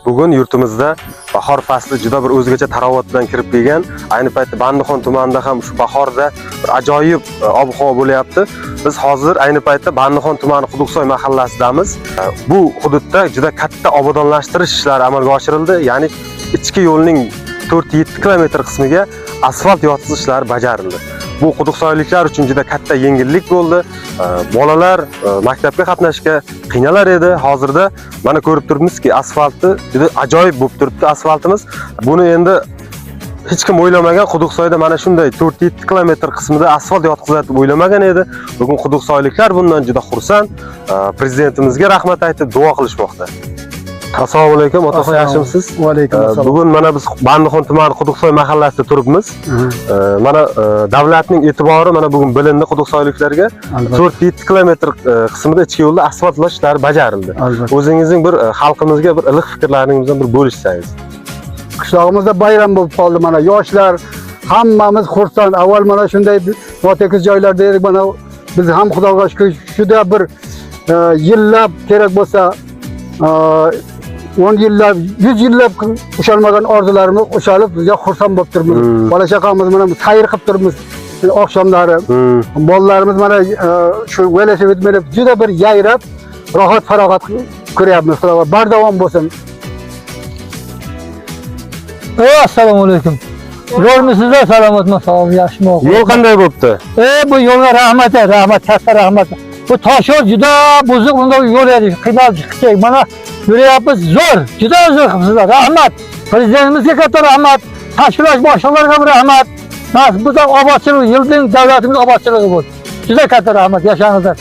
Bugun yurtimizda bahor fasli juda bir o'zgacha tarovat bilan kirib kelgan. Ayni paytda Bandixon tumanida ham shu bahorda bir ajoyib ob-havo bo'lyapti. Biz hozir ayni paytda Bandixon tumani Quduqsoy mahallasidamiz. Bu hududda juda katta obodonlashtirish ishlari amalga oshirildi. Ya'ni ichki yo'lning 4-7 kilometr qismiga asfalt yotqizish ishlari bajarildi. Bu quduqsoyliklar uchun juda katta yengillik bo'ldi. Bolalar maktabga qatnashga qiynalar edi. Hozirda mana ko'rib turibmizki, asfaltni juda ajoyib bo'lib turibdi asfaltimiz. Buni endi hech kim o'ylamagan, Quduqsoyda mana shunday 4-7 kilometr qismida asfalt yotqiziladi deb o'ylamagan edi. Bugun quduqsoyliklar bundan juda xursand. Prezidentimizga rahmat aytib duo qilishmoqda. Assalomu alaykum, otaxon, yaxshimisiz? Va alaykum assalom. Bugun mana biz Bandixon tumani Quduqsoy mahallasida turibmiz. Mana davlatning e'tibori mana bugun bilindi quduqsoyliklarga. Albatta. 4-7 kilometr qismida ichki yo'lda asfaltlash ishlari bajarildi. Albatta. O'zingizning bir xalqimizga bir iliq fikrlaringizni bir bo'lishsangiz. Qishlog'imizda bayram bo'lib qoldi mana yoshlar hammamiz xursand. Avval mana shunday notekis joylarda edik, mana biz ham Xudoga shukur juda bir yillab kerak bo'lsa 10 yillab, 100 yillab ushalmagan orzularimiz ushalib bizga xursand bo'lib turibmiz. Bola chaqamiz mana sayr qilib turibmiz oqshomlari. Bolalarimiz mana shu velosiped minib juda bir yayrab rohat farog'at ko'ryapmiz. Xudo bardavom bo'lsin. Ey, assalomu alaykum. Zo'rmisizlar, salomatmi? Sog'mi, yaxshimi? Yo'l qanday bo'pti? Bu yo'lga rahmat, rahmat, katta rahmat. Bu tosh yo'l juda buzuq, bunda yo'l edi, qiynalib chiqdik. Mana yuryapmiz, zo'r, juda zo'r qilibsizlar. Rahmat. Prezidentimizga katta rahmat. Tashkilot boshliqlariga ham rahmat. Mana bu da obodchilik, yilning davlatimiz obodchiligi bu. Juda katta rahmat, yashangizlar.